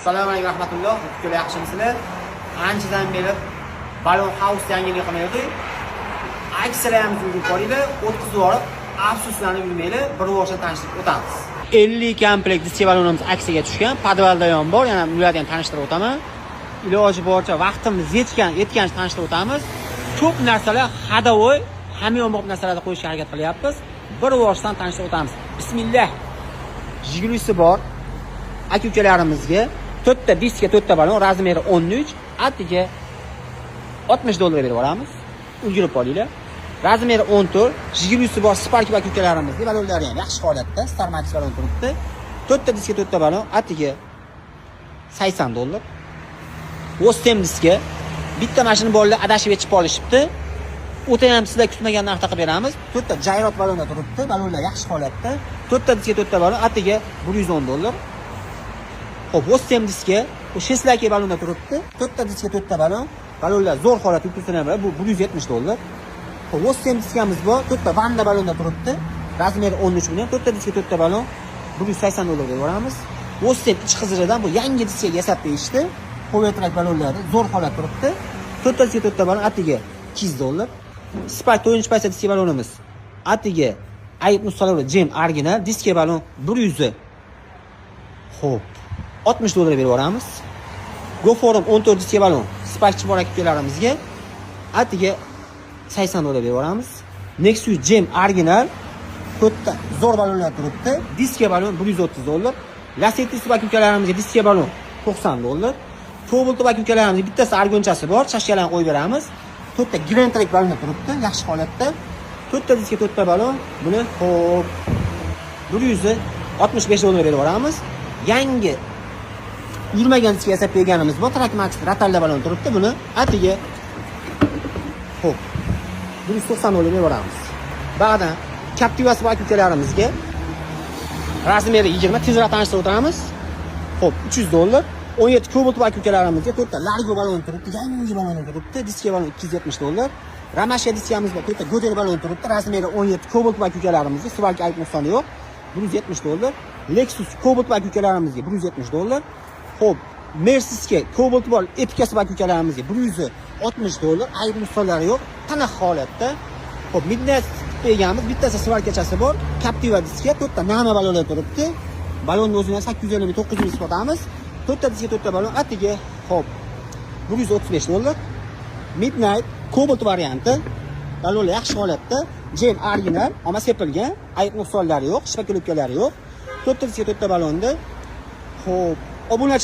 Assalomu alaykum rahmatulloh. Butkul yaxshimisizlar? Anchadan beri Balon House yangilik qilmaydi. Aksiyalarimizni yurib boringlar, o'tkazib yuborib, afsuslanib yurmanglar, bir boshdan tanishtirib o'tamiz. 50 komplekt diska balonimiz aksiyaga tushgan, podvalda ham bor, yana ularni ham tanishtirib o'taman. Iloji boricha vaqtimiz yetgancha tanishtirib o'tamiz. Ko'p narsalar ходовой, hamyonbop narsalarni qo'yishga harakat qilyapmiz. Bir boshdan tanishtirib o'tamiz. Bismillah. Jigulisi bor. Aka ukalarimizga to'rtta diska, to'rtta balon, размер i 13, atiga 60 dollar berib yuboramiz. Ulgurib olinglar. Размер i 14, Jigulisi bor Spark aka ukalarimizga, balonlari ham yaxshi holatda, Star Max balon turibdi. To'rtta diska, to'rtta balon, atiga 80 dollar. Ostem diska bitta mashina bolalar adashib yetishib qolishibdi. O'ta ham sizlar kutmagan narxda qilib beramiz. To'rtta Jayrot balonda turibdi, balonlar yaxshi holatda. To'rtta diska, to'rtta balon, atiga 110 dollar. Xo'p, Ostem diska, bu Sheslaki balonda turibdi. To'rtta diska, to'rtta balon. Balonlar zo'r holatda tursa ham, bu 170 dollar. Xo'p, Ostem diskamiz bor, to'rtta Vanda balonda turibdi. Размер i 13 million, to'rtta diska, to'rtta balon 180 dollarga beramiz. Ostem ich qiziridan bu yangi diska yasab berishdi. Powertrack balonlari zo'r holat turibdi. To'rtta diska, to'rtta balon, atiga 200 dollar. Spark 4 paysa diska balonimiz. Atiga ayib nusxalari Gem original diska balon 100. Xo'p, 60 dollar berib yuboramiz. GoForum 14 diska balon Spark bor akalarimizga atiga 80 dollar berib yuboramiz. Nexus Gem original to'rtta zo'r balonlar turibdi. Diska balon 130 dollar. Lacetti akalarimizga diska balon 90 dollar. Cobalt akalarimizga bittasi argonchasi bor, chashkalarni qo'yib beramiz. To'rtta Grand Track balonlar turibdi, yaxshi holatda. To'rtta diska, to'rtta balon. Buni, xo'p, 165 dollar berib yuboramiz. Yangi yurmagan diska yasab berganimiz bor. Track Max Rotalla balon turibdi. Buni atiga, xo'p, 190 dollar berib yuboramiz. Ba'dan Captivasi bor akalarimizga размер i 20, tezroq tanishtirib o'tamiz. Xo'p, 300 dollar. 17 Cobalt bor akalarimizga to'rtta Largo balon turibdi, yangi balon turibdi. Diska balon 270 dollar. Ramashka diskamiz bor, to'rtta Goder balon turibdi. Размер i 17 Cobalt bor akalarimizga, сварка ayb nuqsoni yo'q. 170 dollar. Lexus Cobalt bor akalarimizga 170 dollar. Xo'p, Mercedesga Cobalt bor, Epikasi bor akalarimizga 160 dollar. Ayb nuqsonlari yo'q, tiniq holatda. Xo'p, Midnight berganmiz, bittasi сварка chasi bor. Captiva diska, to'rtta Nama balonlar turibdi. Balonni o'zini 850 ming, 900 ming sotamiz. To'rtta diska, to'rtta balon, atiga, xo'p, 135 dollar. Midnight Cobalt varianti. Balonlar yaxshi holatda. Gem original, ammo sepilgan, ayb nuqsonlari yo'q, шпаклёвка lari yo'q. To'rtta diska, to'rtta balonda. Xo'p, obunachilar